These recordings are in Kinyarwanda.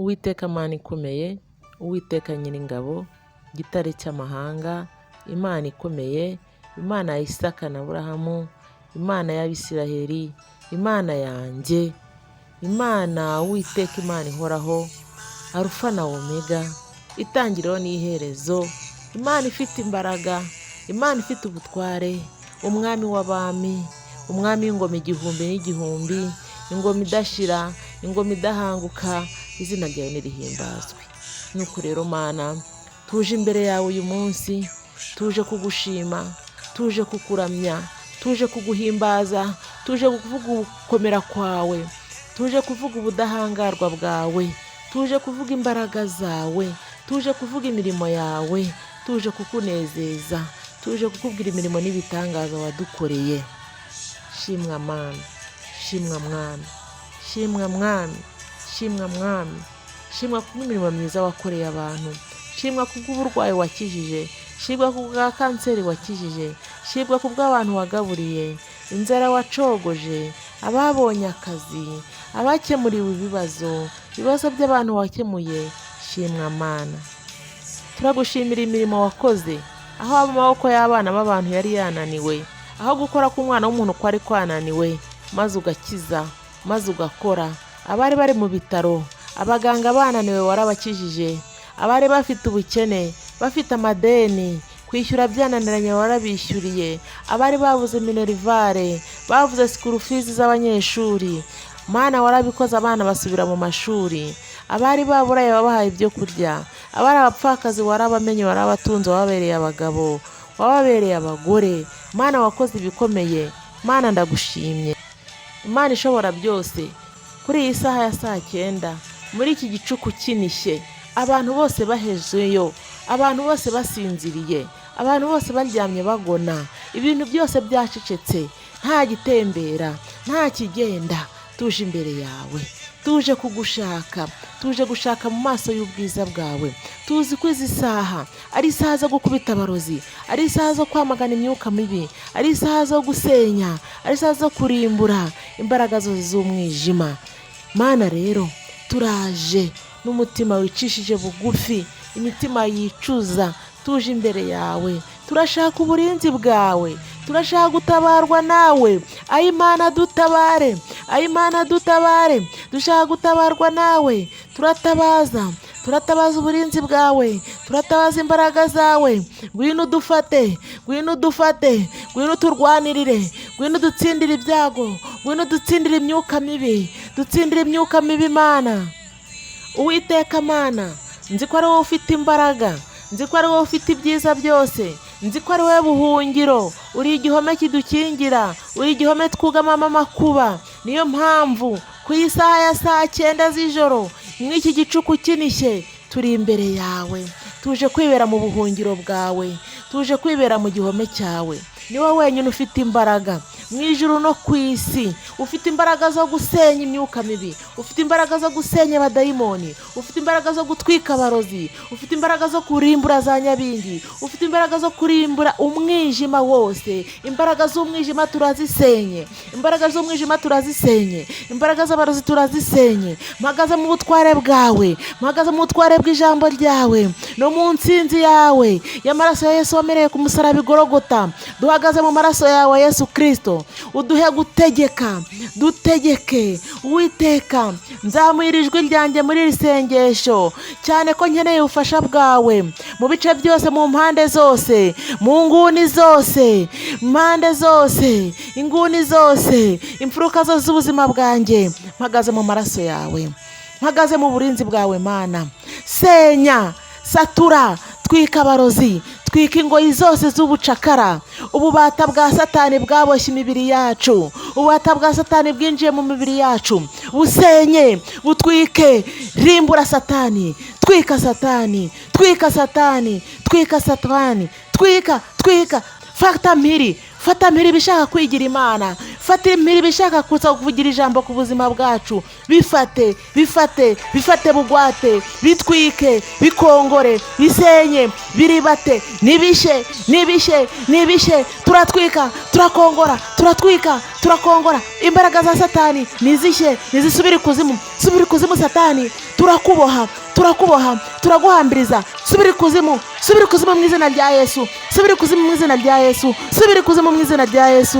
Uwiteka Mana ikomeye, Uwiteka Nyiringabo, Gitare cy'amahanga, Imana ikomeye, Imana ya Isaka na Aburahamu, Imana y'Abisiraheli, Imana yanjye, Imana Uwiteka Imana ihoraho, Arufa na Omega, itangiriro n'iherezo, Imana ifite imbaraga, Imana ifite ubutware, Umwami w'abami, Umwami w'ingoma igihumbi n'igihumbi, ingoma idashira, ingoma idahanguka, izina ryawe nirihimbazwe. Nuko rero Mana, tuje imbere yawe uyu munsi, tuje kugushima, tuje kukuramya, tuje kuguhimbaza, tuje kuvuga ugukomera kwawe, tuje kuvuga ubudahangarwa bwawe, tuje kuvuga imbaraga zawe, tuje kuvuga imirimo yawe, tuje kukunezeza, tuje kukubwira imirimo n'ibitangaza wadukoreye. Shimwa Mana, shimwa Mwami, shimwa Mwami, shimwa Mwami, shimwa kubw'imirimo myiza wakoreye abantu, shimwa kubw'uburwayi wakijije, shimwa kubwa kanseri wakijije, shimwa kubw'abantu wagaburiye, inzara wacogoje, ababonye akazi, abakemuriwe ibibazo, ibibazo by'abantu wakemuye, shimwa Mana. Turagushimira imirimo wakoze, aho amaboko y'abana b'abantu yari yananiwe, aho gukora k'umwana w'umuntu kwari kwananiwe, maze ugakiza, maze ugakora. Abari bari mu bitaro, abaganga bananiwe warabakijije, abari bafite ubukene, bafite amadeni, kwishyura byananiranye warabishyuriye, abari babuze minerval, bavuze school fees z'abanyeshuri, Mana warabikoze abana basubira mu mashuri, abari baburaye wabahaye ibyo kurya, abari abapfakazi warabamenye, warabatunze, wababereye abagabo, wababereye abagore, Mana wakoze ibikomeye, Mana ndagushimye. Imana ishobora byose, kuri iyi saha ya saa cyenda, muri iki gicuku kinishye, abantu bose bahezeyo, abantu bose basinziriye, abantu bose baryamye bagona, ibintu byose byacecetse, nta gitembera, nta kigenda, tuje imbere yawe, tuje kugushaka, tuje gushaka mu maso y'ubwiza bwawe. Tuzi ko izi saha ari isaha zo gukubita abarozi, ari isaha zo kwamagana imyuka mibi, ari isaha zo gusenya, ari isaha zo kurimbura imbaraga zose z'umwijima. Mana rero, turaje n'umutima wicishije bugufi, imitima yicuza, tuje imbere yawe, turashaka uburinzi bwawe, turashaka gutabarwa nawe. Ayi Mana dutabare, ayi Mana dutabare, dushaka gutabarwa nawe. Turatabaza, turatabaza uburinzi bwawe, turatabaza imbaraga zawe. Ngwino udufate, ngwino udufate, ngwino uturwanirire, ngwino udutsindire ibyago, ngwino udutsindire imyuka mibi, dutsindire imyuka mibi Mana. Uwiteka Mana, nzi ko ari wowe ufite imbaraga, nzi ko ari wowe ufite ibyiza byose, nzi ko ari wowe buhungiro, uri igihome kidukingira, uri igihome twugamamo amakuba. Niyo mpamvu ku isaha ya saa cyenda z'ijoro, mw'iki gicuku kinishye, turi imbere yawe, tuje kwibera mu buhungiro bwawe, tuje kwibera mu gihome cyawe. Ni wowe wenyine ufite imbaraga mu ijuru no ku isi, ufite imbaraga zo gusenya imyuka mibi, ufite imbaraga zo gusenya abadayimoni, ufite imbaraga zo gutwika abarozi, ufite imbaraga zo kurimbura za nyabingi, ufite imbaraga zo kurimbura umwijima wose. Imbaraga z'umwijima turazisenye, imbaraga z'umwijima turazisenye, imbaraga z'abarozi turazisenye. Mpagaze mu butware bwawe, mpagaze mu butware bw'ijambo ryawe no mu nsinzi yawe y'amaraso ya Yesu wameneye ku musaraba i Gologota. Duhagaze mu maraso yawe Yesu Kirisito, uduhe gutegeka, dutegeke. Uwiteka, nzamuye ijwi ryanjye muri iri sengesho, cyane ko nkeneye ubufasha bwawe mu bice byose, mu mpande zose, mu nguni zose, impande zose, inguni zose, imfuruka zose z'ubuzima bwanjye. Mpagaze mu maraso yawe, mpagaze mu burinzi bwawe Mana. Senya, satura, twika abarozi, twika ingoyi zose z'ubucakara, ububata bwa Satani bwaboshye imibiri yacu, ububata bwa Satani bwinjiye mu mibiri yacu, busenye, butwike, rimbura Satani, twika Satani, twika Satani, twika Satani, twika, twika, fata mpiri, fata mpiri ibishaka kwigira Imana, fata mpiri ibishaka kuza kuvugira ijambo ku buzima bwacu, bifate, bifate, bifate bugwate, bitwike, bikongore, bisenye, biribate, nibishe, nibishe, nibishe. Turatwika, turakongora, turatwika, turakongora. Imbaraga za Satani nizishye, nizisubire ikuzimu, subira ikuzimu Satani. Turakuboha, turakuboha, turaguhambiriza. Subira ikuzimu, subira ikuzimu mu izina rya Yesu. Subira ikuzimu mu izina rya Yesu. Subira ikuzimu mu izina rya Yesu.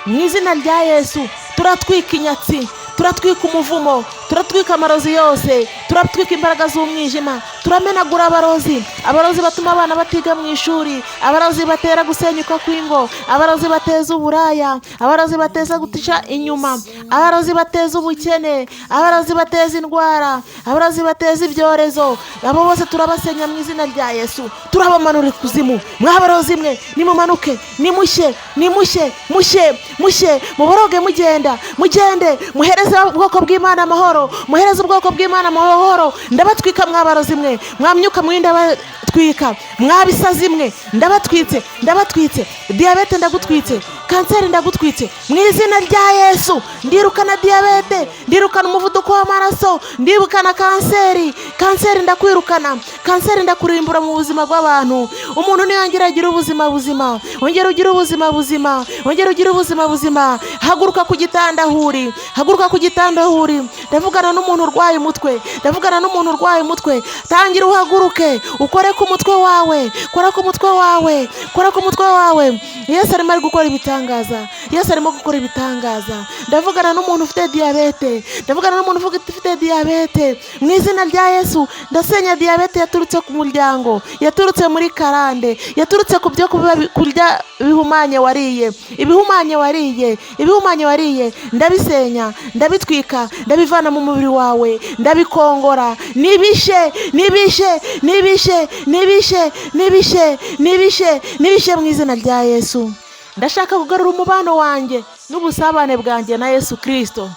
Mu izina rya Yesu turatwika inyatsi, turatwika umuvumo, turatwika amarozi yose, turatwika imbaraga z'umwijima, turamenagura abarozi, abarozi batuma abana batiga mu ishuri, abarozi batera gusenyuka kw'ingo, abarozi bateza uburaya, abarozi bateza gutica inyuma, abarozi bateza ubukene, abarozi bateza indwara, abarozi bateza ibyorezo. Abo bose turabasenya mu izina rya Yesu, turabamanura ikuzimu. Mwabarozi mwe, nimumanuke, nimushye, nimushye, mushye, mushye, muboroge, mugenda, mugende, muhereze ubwoko bw'Imana amahoro, muhereze ubwoko bw'Imana amahoro. Ndabatwika mwabarozi mwe, mwamyuka mwe, ndabatwika, mwabisazi mwe, ndabatwitse, ndabatwitse. Diyabete ndagutwitse, kanseri ndagutwitse mu izina rya Yesu. Ndirukana diyabete, ndirukana umuvuduko w'amaraso, ndirukana kanseri. Kanseri ndakwirukana, kanseri ndakurimbura mu buzima bw'abantu. Umuntu niyongera agira ubuzima buzima, ongera ugire ubuzima buzima, ongera ugire ubuzima buzima. Haguruka ku gitanda aho uri, haguruka ku gitanda aho uri. Ndavugana n'umuntu urwaye umutwe, ndavugana n'umuntu urwaye umutwe. Tangira uhaguruke, ukore ku mutwe wawe, kora ku mutwe wawe, kora ku mutwe wawe. Yesu arimo ari gukora ibitangaza, Yesu arimo gukora ibitangaza. Ndavugana n'umuntu ufite diyabete, ndavugana n'umuntu ufite diyabete. Mu izina rya Yesu ndasenya diyabete yaturutse ku muryango, yaturutse muri karande, yaturutse ku byo kurya bihumanye wariye, ibihumanye wariye, ibihumanye wariye. Ndabisenya, ndabitwika, ndabivana mu mubiri wawe, ndabikongora. Nibishe, nibishe, nibishe, nibishe, nibishe, nibishe, nibishe mu izina rya Yesu. Ndashaka kugarura umubano wanjye n'ubusabane bwanjye na Yesu Kirisito.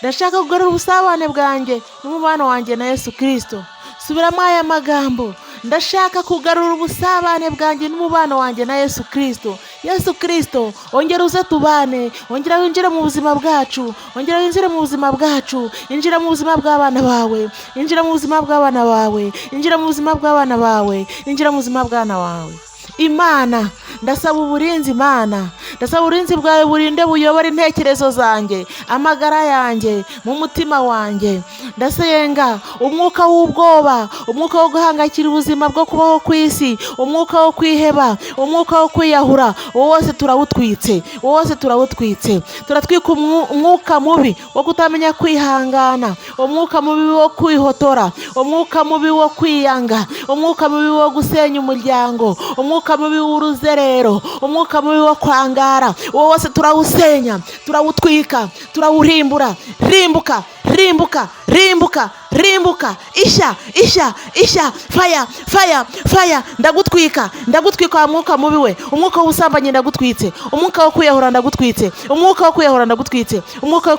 Ndashaka kugarura ubusabane bwanjye n'umubano wanjye na Yesu Kirisito. Subiramo aya magambo: ndashaka kugarura ubusabane bwanjye n'umubano wanjye na Yesu Kirisito. Yesu Kirisito, ongera uze tubane, ongera winjire mu buzima bwacu, ongera winjire mu buzima bwacu. Injira mu buzima bw'abana bawe, injira mu buzima bw'abana bawe, injira mu buzima bw'abana bawe, injira mu buzima bw'abana bawe. Imana, ndasaba uburinzi. Imana, ndasaba uburinzi bwawe, burinde, buyobore intekerezo zanjye, amagara yanjye, mu mutima wanjye. Ndasenga umwuka w'ubwoba, umwuka wo guhangayikira ubuzima bwo kubaho ku isi, umwuka wo kwiheba, umwuka wo kwiyahura, uwo wose turawutwitse, uwo wose turawutwitse. Turatwika umwuka mubi wo kutamenya kwihangana, umwuka mubi wo kwihotora, umwuka mubi wo kwiyanga, umwuka mubi wo gusenya umuryango, umwuka mubi w'uruzerero, umwuka mubi wo kwangara. Uwo wose turawusenya, turawutwika, turawurimbura. Rimbuka, rimbuka, rimbuka, rimbuka! Ishya, ishya, ishya! Fire, fire, fire! Ndagutwika, ndagutwika wa mwuka mubi we. Umwuka w'ubusambanyi ndagutwitse, umwuka wo kwiyahura ndagutwitse, umwuka wo kwiyahura ndagutwitse, umwuka wo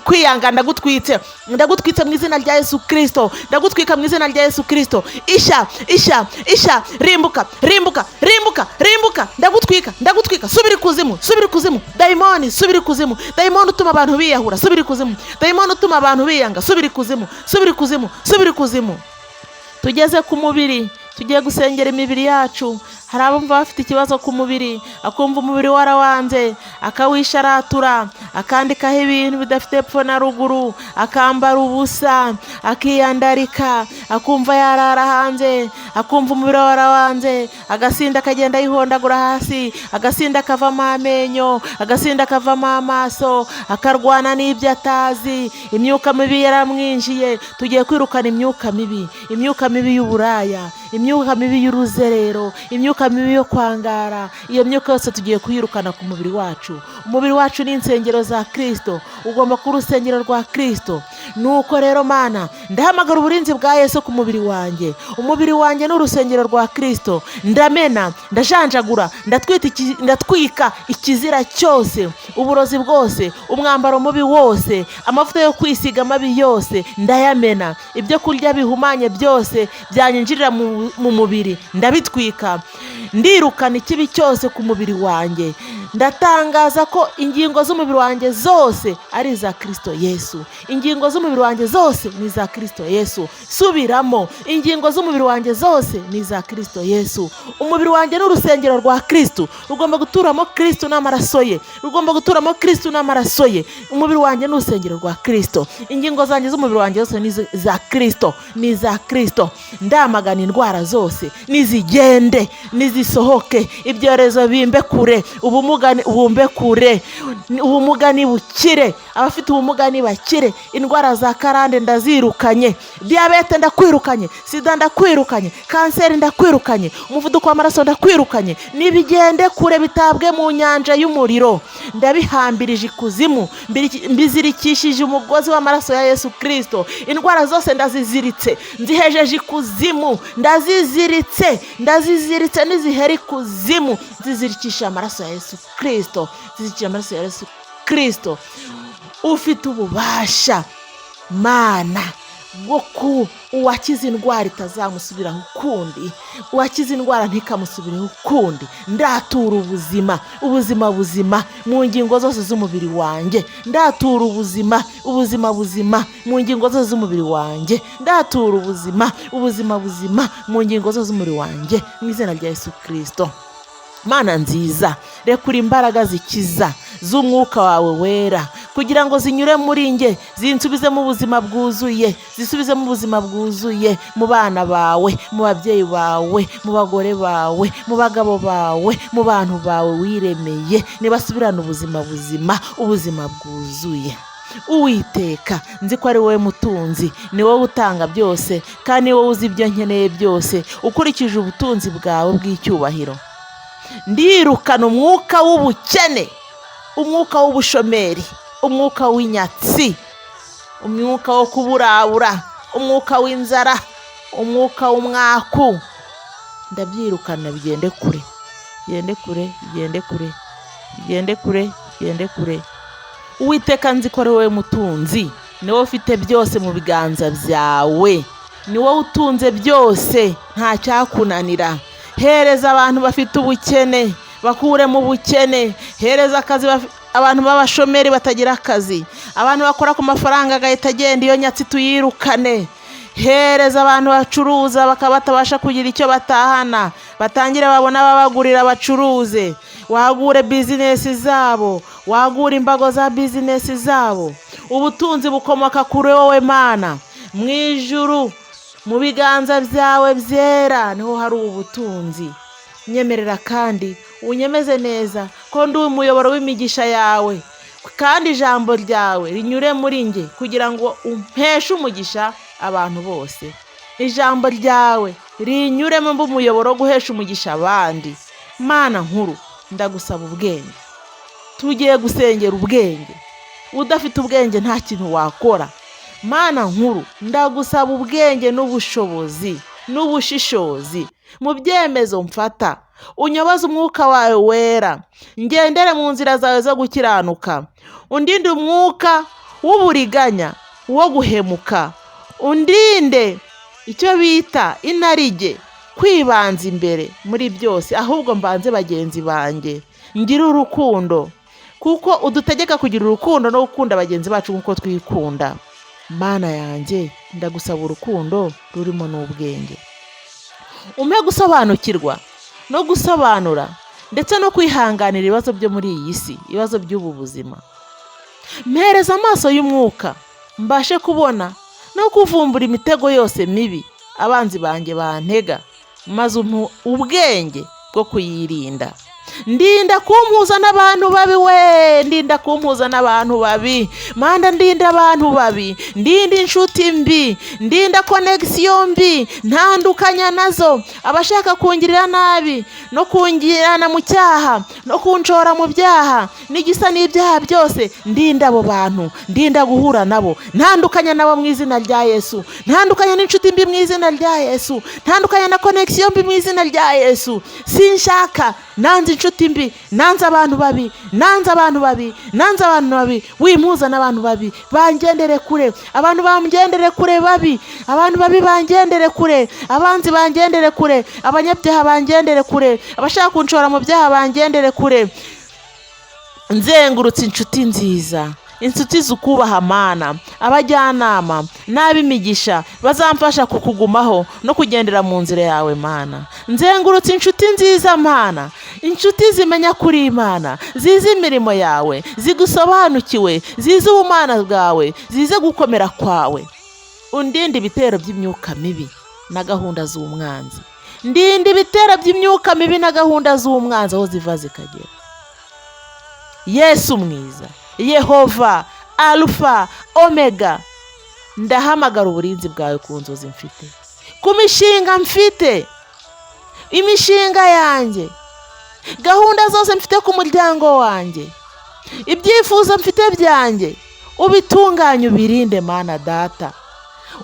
kwiyanga ndagutwitse, ndagutwitse mu izina rya Yesu Kirisito. Ndagutwika mu izina rya Yesu Kirisito. Ishya, ishya, ishya! Rimbuka, rimbuka, rimbuka, rimbuka! Ndagutwika, ndagutwika! Subira ikuzimu, subira ikuzimu! Dayimoni, subira ikuzimu! Dayimoni utuma abantu biyahura, subira ikuzimu! Dayimoni utuma abantu biyanga, subira ikuzimu, subira ikuzimu, subira ikuzimu! Tugeze ku mubiri, tugiye gusengera imibiri yacu. Hari abumva bafite ikibazo ku mubiri, akumva umubiri warawanze, akawisharatura, akandikaho ibintu bidafite epfo na ruguru, akambara ubusa, akiyandarika, akumva yarara hanze, akumva umubiri warawanze, agasinda akagenda yihondagura hasi, agasinda akavamo amenyo, agasinda akavamo amaso, akarwana n'ibyo atazi. Imyuka mibi yaramwinjiye. Tugiye kwirukana imyuka mibi, imyuka mibi y'uburaya, imyuka mibi y'uruzerero, imyuka mibi yo kwangara. Iyo myuka yose tugiye kuyirukana ku mubiri wacu. Umubiri wacu ni insengero za Kirisito, ugomba kuba urusengero rwa Kirisito. Nuko rero Mana, ndahamagara uburinzi bwa Yesu ku mubiri wanjye. Umubiri wanjye ni urusengero rwa Kirisito. Ndamena, ndajanjagura, ndatwika ikizira cyose, uburozi bwose, umwambaro mubi wose, amavuta yo kwisiga mabi yose ndayamena. Ibyo kurya bihumanye byose byanyinjirira mu mubiri ndabitwika. Ndirukana ikibi cyose ku mubiri wanjye. Ndatangaza ko ingingo z'umubiri wanjye zose ari iza Kirisito Yesu. Ingingo z'umubiri wanjye zose ni iza Kirisito Yesu. Subiramo, ingingo z'umubiri wanjye zose ni iza Kirisito Yesu. Umubiri wanjye ni urusengero rwa Kirisito, rugomba guturamo Kirisito n'amaraso ye, rugomba guturamo Kirisito n'amaraso ye. Umubiri wanjye ni urusengero rwa Kirisito. Ingingo zanjye z'umubiri wanjye zose ni iza Kirisito, ni iza Kirisito. Ndamagana indwara zose, nizigende, nizisohoke, ibyorezo bimbe kure, ubumuga bumbe kure, ubumuga nibukire, abafite ubumuga nibakire, indwara za karande ndazirukanye, diyabete ndakwirukanye, sida ndakwirukanye, kanseri ndakwirukanye, umuvuduko w'amaraso ndakwirukanye, nibigende kure bitabwe mu nyanja y'umuriro. Ndabihambirije ikuzimu, mbizirikishije umugozi w'amaraso ya Yesu Kirisito. Indwara zose ndaziziritse, nzihejeje ikuzimu, ndaziziritse, ndaziziritse, nizihera ikuzimu, nzizirikisha amaraso ya Yesu Kirisito, nzizirikisha amaraso ya Yesu Kirisito. Ufite ububasha Mana bwo ku uwakize indwara itazamusubiraho ukundi, uwakize indwara ntikamusubireho ukundi. Ndatura ubuzima, ubuzima buzima mu ngingo zose z'umubiri wanjye. Ndatura ubuzima, ubuzima buzima mu ngingo zose z'umubiri wanjye. Ndatura ubuzima, ubuzima buzima mu ngingo zose z'umubiri wanjye, mu izina rya Yesu Kirisito. Mana nziza, rekura imbaraga zikiza z'umwuka wawe wera kugira ngo zinyure muri nge, zinsubizemo ubuzima bwuzuye, zisubizemo ubuzima bwuzuye mu bana bawe, mu babyeyi bawe, mu bagore bawe, mu bagabo bawe, mu bantu bawe wiremeye. Nibasubirane ubuzima buzima, ubuzima bwuzuye. Uwiteka, nzi ko ari wowe mutunzi, ni wowe utanga byose, kandi ni wowe uzi ibyo nkeneye byose ukurikije ubutunzi bwawe bw'icyubahiro. Ndirukana umwuka w'ubukene, umwuka w'ubushomeri, umwuka w'inyatsi, umwuka wo kuburabura, umwuka w'inzara, umwuka w'umwaku. Ndabyirukana bigende kure, bigende kure, bigende kure, bigende kure, bigende kure. Uwiteka, nzi ko ari wowe mutunzi, ni wowe ufite byose mu biganza byawe, ni wowe utunze byose, nta cyakunanira. Hereza abantu bafite ubukene, bakure mu bukene. Hereza akazi abantu b'abashomeri batagira akazi, abantu bakora ku mafaranga agahita agenda, iyo nyatsi tuyirukane. Hereza abantu bacuruza bakaba batabasha kugira icyo batahana, batangire babone ababagurira bacuruze. Wagure bizinesi zabo, wagure imbago za bizinesi zabo. Ubutunzi bukomoka kuri wowe Mana. Mu ijuru mu biganza byawe byera niho hari ubutunzi. Nyemerera kandi unyemeze neza ko ndi umuyoboro w'imigisha yawe, kandi ijambo ryawe rinyure muri nge kugira ngo umpeshe umugisha abantu bose. Ijambo ryawe rinyuremo mbe umuyoboro wo guhesha umugisha abandi. Mana nkuru, ndagusaba ubwenge. Tugiye gusengera ubwenge. Udafite ubwenge nta kintu wakora. Mana nkuru, ndagusaba ubwenge n'ubushobozi n'ubushishozi mu byemezo mfata. Unyoboze umwuka wawe wera, ngendere mu nzira zawe zo gukiranuka. Undinde umwuka w'uburiganya, wo guhemuka. Undinde icyo bita inarijye, kwibanza imbere muri byose, ahubwo mbanze bagenzi banjye. Ngire urukundo, kuko udutegeka kugira urukundo no gukunda bagenzi bacu nk'uko twikunda. Mana yanjye, ndagusaba urukundo rurimo n'ubwenge. Umpe gusobanukirwa no gusobanura ndetse no kwihanganira ibibazo byo muri iyi si, ibibazo by'ubu buzima. Mpereza amaso y'umwuka, mbashe kubona no kuvumbura imitego yose mibi abanzi banjye bantega, maze umpe ubwenge bwo kuyirinda. Ndinda kumpuza n'abantu babi we, ndinda kumpuza n'abantu babi. Mana, ndinda abantu babi, ndinda inshuti mbi, ndinda connexion mbi, ntandukanya nazo. Abashaka kungirira nabi no kungirana mu cyaha no kunshora mu byaha n'igisa n'ibyaha byose, ndinda abo bantu, ndinda guhura nabo, ntandukanya nabo mu izina rya Yesu. Ntandukanya n'inshuti mbi mu izina rya Yesu. Ntandukanya na connexion mbi mu izina rya Yesu. Sinshaka, nanze inshuti mbi, nanze abantu babi, nanze abantu babi, nanze abantu babi. Wimpuza n'abantu babi, bangendere kure. Abantu bangendere kure babi, abantu babi bangendere kure, abanzi bangendere kure, abanyabyaha bangendere kure, abashaka kunshora mu byaha bangendere kure. Nzengurutse inshuti nziza, inshuti zikubaha Mana, abajyanama n'ab'imigisha bazamfasha kukugumaho no kugendera mu nzira yawe Mana. Nzengurutse inshuti nziza Mana, inshuti zimenya kuri Imana, zizi imirimo yawe, zigusobanukiwe, zizi ubumana bwawe, zize gukomera kwawe. Undinde ibitero by'imyuka mibi na gahunda z'umwanzi. Ndinde ibitero by'imyuka mibi na gahunda z'umwanzi aho ziva zikagera. Yesu mwiza, Yehova Alufa Omega, ndahamagara uburinzi bwawe ku nzozi mfite, ku mishinga mfite, imishinga yanjye, gahunda zose mfite ku muryango wanjye, ibyifuzo mfite byanjye, ubitunganye, ubirinde Mana Data.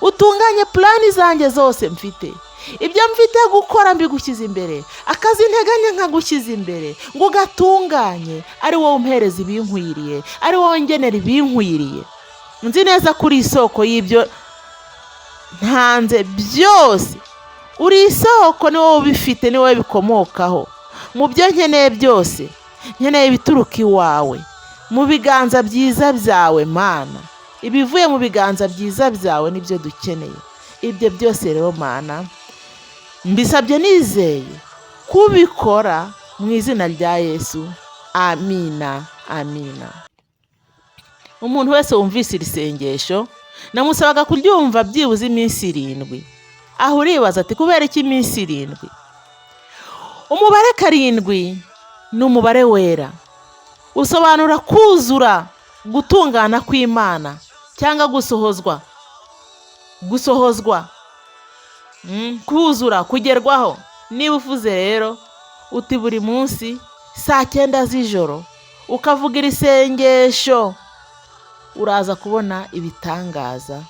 Utunganye plan zanjye zose mfite, ibyo mfite gukora mbigushyize imbere, akazi nteganya nkagushyize imbere ngo ugatunganye, ari wowe umpereza ibinkwiriye, ari wowe ngenera ibinkwiriye. Nzi neza ko uri isoko y'ibyo ntanze byose, uri isoko, ni wowe ubifite, ni wowe bikomokaho. Mu byo nkeneye byose, nkeneye ibituruka iwawe, mu biganza byiza byawe Mana. Ibivuye mu biganza byiza byawe nibyo dukeneye. Ibyo byose rero Mana, mbisabye nizeye kubikora mu izina rya Yesu, amina, amina. Umuntu wese wumvise iri sengesho, namusabaga kuryumva byibuze iminsi 7. Aho uribaza ati: "Kubera iki iminsi 7?" Umubare 7 ni umubare wera, usobanura kuzura, gutungana kw'Imana cyangwa gusohozwa, kuzura, kugerwaho. Niba uvuze rero uti buri munsi saa 9 z'ijoro ukavuga iri sengesho, uraza kubona ibitangaza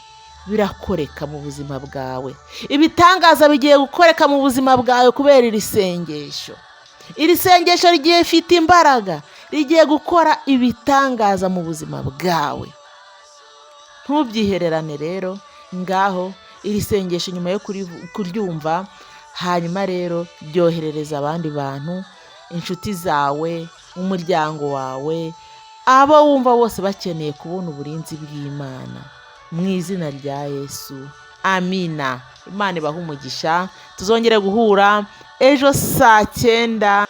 birakoreka mu buzima bwawe. Ibitangaza bigiye gukoreka mu buzima bwawe kubera iri sengesho. Iri sengesho rigiye rifite imbaraga, rigiye gukora ibitangaza mu buzima bwawe. Ntubyihererane rero. Ngaho iri sengesho, nyuma yo kuryumva, hanyuma rero ryoherereza abandi bantu, inshuti zawe, umuryango wawe, abo wumva bose bakeneye kubona uburinzi bw'Imana, mu izina rya Yesu, amina. Imana ibahe umugisha. Tuzongere guhura ejo saa 9.